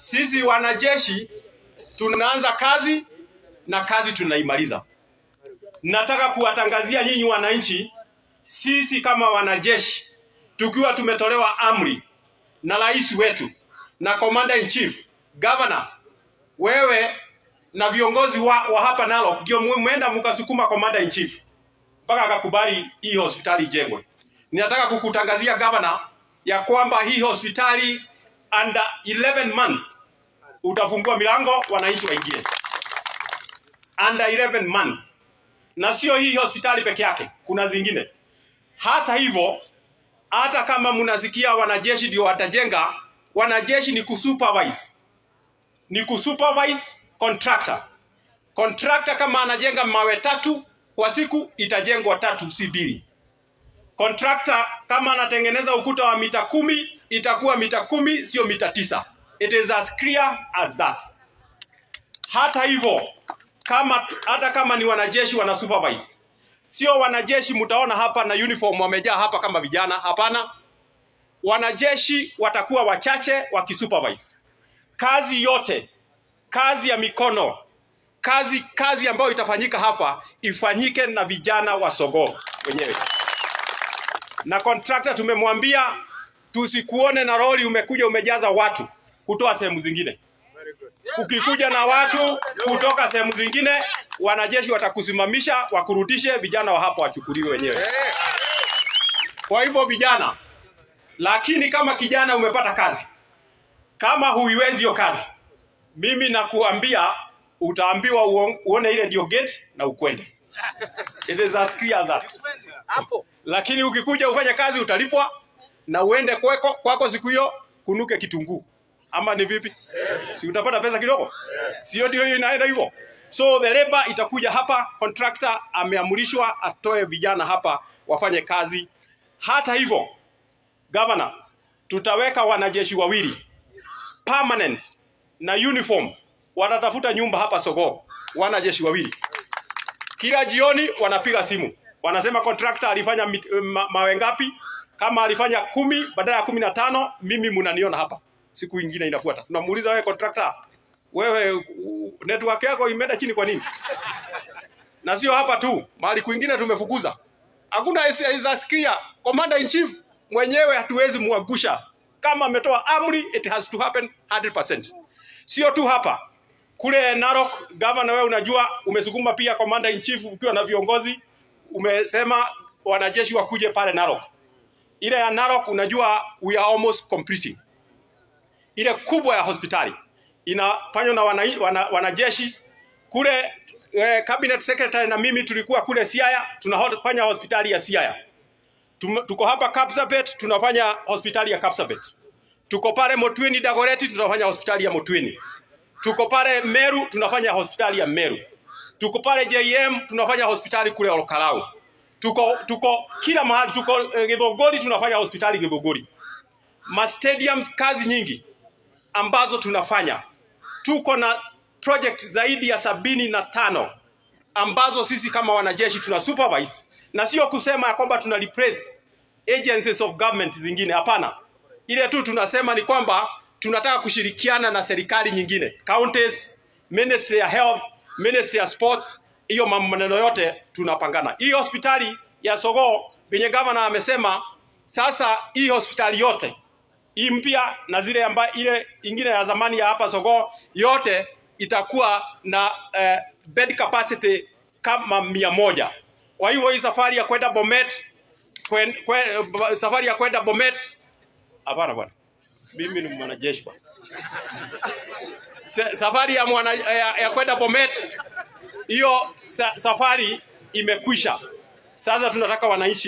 Sisi wanajeshi tunaanza kazi na kazi tunaimaliza. Nataka kuwatangazia nyinyi wananchi, sisi kama wanajeshi tukiwa tumetolewa amri na rais wetu na commander in chief, governor, wewe na viongozi wa hapa Narok ndio mwenda mkasukuma commander in chief mpaka akakubali hii hospitali ijengwe. Ninataka kukutangazia, governor, ya kwamba hii hospitali under 11 months utafungua milango wananchi waingie. Under 11 months. Na sio hii hospitali peke yake, kuna zingine. Hata hivyo, hata kama mnasikia wanajeshi ndio watajenga, wanajeshi ni kusupervise, ni kusupervise contractor. Contractor kama anajenga mawe tatu kwa siku, itajengwa tatu, si mbili. Contractor kama anatengeneza ukuta wa mita 10, itakuwa mita 10, sio mita 9. It is as clear as that. Hata hivyo, hata kama ni wanajeshi wana supervise, sio wanajeshi mtaona hapa na uniform wamejaa hapa kama vijana. Hapana, wanajeshi watakuwa wachache wakisupervise kazi yote, kazi ya mikono, kazi ambayo itafanyika hapa ifanyike na vijana wa Sogoo wenyewe. Na contractor tumemwambia tusikuone na lori umekuja umejaza watu kutoa sehemu zingine. Ukikuja na watu kutoka sehemu zingine, wanajeshi watakusimamisha wakurudishe, vijana wa hapo wachukuliwe wenyewe. Kwa hivyo vijana, lakini kama kijana umepata kazi, kama huiwezi hiyo kazi, mimi nakuambia utaambiwa uone ile ndio gate na ukwende. It is as clear as that. Hapo. Lakini ukikuja ufanye kazi utalipwa na uende kwako siku hiyo kunuke kitunguu. Ama ni vipi? Si utapata pesa kidogo? Sio ndio hiyo inaenda hivyo? So the labor itakuja hapa, contractor ameamrishwa atoe vijana hapa wafanye kazi. Hata hivyo, governor, tutaweka wanajeshi wawili permanent na uniform, watatafuta nyumba hapa Sogoo, wanajeshi wawili. Kila jioni wanapiga simu, wanasema contractor alifanya mawe ngapi? Kama alifanya 10 badala ya 15, mimi mnaniona hapa. Siku ingine inafuata tunamuuliza, "Wewe contractor, wewe network yako imeenda chini kwa nini?" Na sio hapa tu, mahali kwingine tumefukuza. Hakuna is as clear. Commander in chief mwenyewe hatuwezi muangusha. Kama ametoa amri, it has to happen 100%. Sio tu hapa. Kule Narok, governor, wewe unajua umesukuma pia commander in chief ukiwa na viongozi, umesema wanajeshi wakuje pale Narok. Ile ya Narok unajua we are almost completing. Ile kubwa ya hospitali inafanywa na wanajeshi kule. Cabinet secretary na mimi tulikuwa kule Siaya tunafanya hospitali ya Siaya. Tuko hapa Kapsabet tunafanya hospitali ya Kapsabet. Tuko pale Motweni Dagoretti tunafanya hospitali ya Motweni. Tuko pale Meru tunafanya hospitali ya Meru. Tuko pale JM tunafanya hospitali kule Olkalou. Tuko kila mahali, tuko Githunguri tunafanya hospitali Githunguri. Ma stadiums, kazi nyingi ambazo tunafanya. Tuko na project zaidi ya 75 ambazo sisi kama wanajeshi tuna supervise, na sio kusema ya kwamba tuna replace agencies of government zingine. Hapana, ile tu tunasema ni kwamba tunataka kushirikiana na serikali nyingine, counties, Ministry ya Health, Ministry ya Sports, hiyo maneno yote tunapangana. Hii hospitali ya Sogoo venye gavana amesema, sasa hii hospitali yote hii mpya na zile amba, ile ingine ya zamani ya hapa Sogoo yote itakuwa na bed capacity kama 100. Kwa hivyo hii safari ya kwenda Bomet safari ya kwenda Bomet, hapana bwana, mimi ni mwanajeshi bwana. Safari ya kwenda Bomet hiyo safari imekwisha. Sasa tunataka wananchi